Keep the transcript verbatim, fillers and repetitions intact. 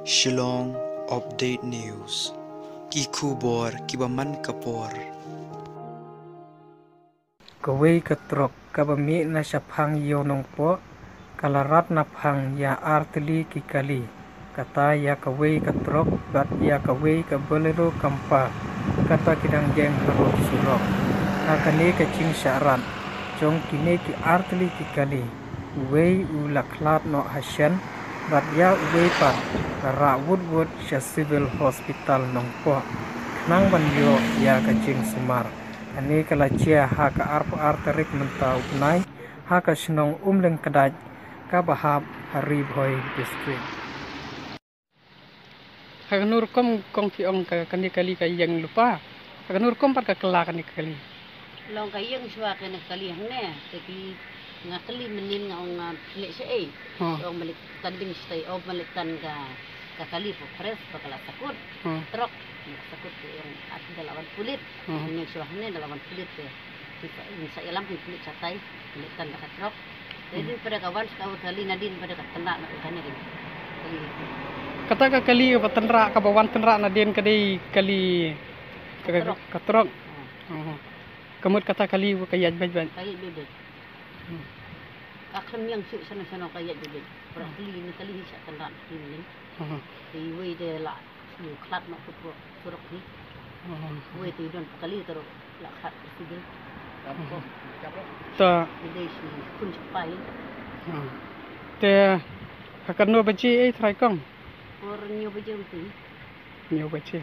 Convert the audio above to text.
Shillong Update News. Ki khubor kiba man ka por. Kawei ka trok kaba mih na shaphang ïew Nongpoh ka la rat na phang ïa artylli ki kali. Kata ïa kawei ka trok bad ïa kawei ka Bolero Camper kata ki dang ïeng harud surok. Ha kane ka jingshah rat jong kine ki artylli ki kali, uwei u la khlad noh ha shen bad ïa uwei pat la rah wut wut sha Civil Hospital Nongpoh khnang ban ïoh ïa ka jingsumar. Kane ka la jia ha ka arphew ar tarik mynta u bnai ha ka shnong Umlyngkdait kaba hap ha Ri Bhoi District. Ha kano rukom kong phi ong ka kane kali ka ïeng lypa? Ha kano rukom pat ka kylla kane kali? Long ka ïeng shuwa kane kali hangne te ki nga kali mynnin nga ong nga pynleh shaei. Ong malik tan ding shatai ong malik tan ka ka kali pho pres ba ka la sakut. Trok sakut te ong at da la wan pulit. Ïeng shuwa hangne da la wan pulit te. Sa ïalam ki pulit shatai pulit tan da ka trok. Te dei pada ka wan sa ka kali nadien pada ka tynrah na ka kane dei. Kata ka kali kaba tynrah kaba wan tynrah nadien ka dei kali ka trok. Ka mut kata kali ka ïaid beit beit. Ka ïaid beit beit. Ka khlem ïeng shuh shano shano ka ïaid beit beit. Para kali ni kali hi sa tynrah kali ni. Te iwei de la shu khlad noh tu pro surok hi. Iwei te i don kali tero la khlad sigi. Ta i dei shu kun shu pai. Te ha kano baje ei trai kong? Por hynñiew baje un ti. Hynñiew baje.